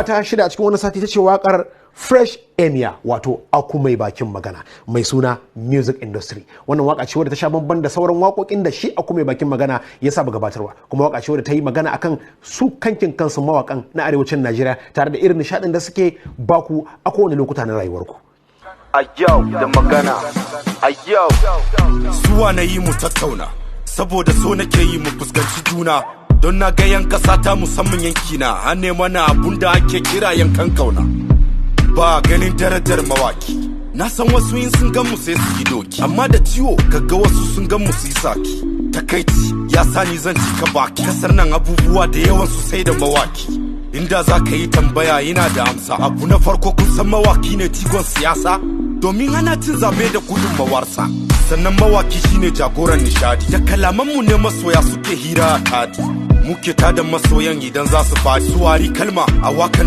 Ta shida a cikin wani sati ta ce wakar Fresh Emia, wato Aku Mai Bakin Magana, mai suna "Music Industry". Wannan waka ce wadda ta sha bamban da sauran waƙoƙin da shi Aku Mai Bakin Magana ya saba gabatarwa, kuma waka ce wadda ta yi magana akan su kankin kansu mawakan na arewacin Najeriya, tare da irin nishaɗin da suke baku a kowane lokuta na rayuwarku. A yau da magana a yau. Zuwa na yi mu tattauna, saboda so nake yi mu fuskanci juna, don na ga yan kasa ta, musamman yankina, an mana abun da ake kira yankan kauna, ba ganin darajar mawaki. Na san wasu in sun gan mu sai su yi doki, amma da ciwo kaga wasu sun gan mu su yi saki. Takaici ya sani zan cika baki. Kasar nan abubuwa da yawan su sai da mawaki. Inda za ka yi tambaya, yana da amsa. Abu na farko, kun san mawaki ne jigon siyasa, domin ana cin zabe da gudunmawarsa. Sannan mawaki shine jagoran nishadi. Da kalamanmu ne masoya suke hira a tadi, muke tada masoyan idan za su faɗi, su wari kalma a wakan.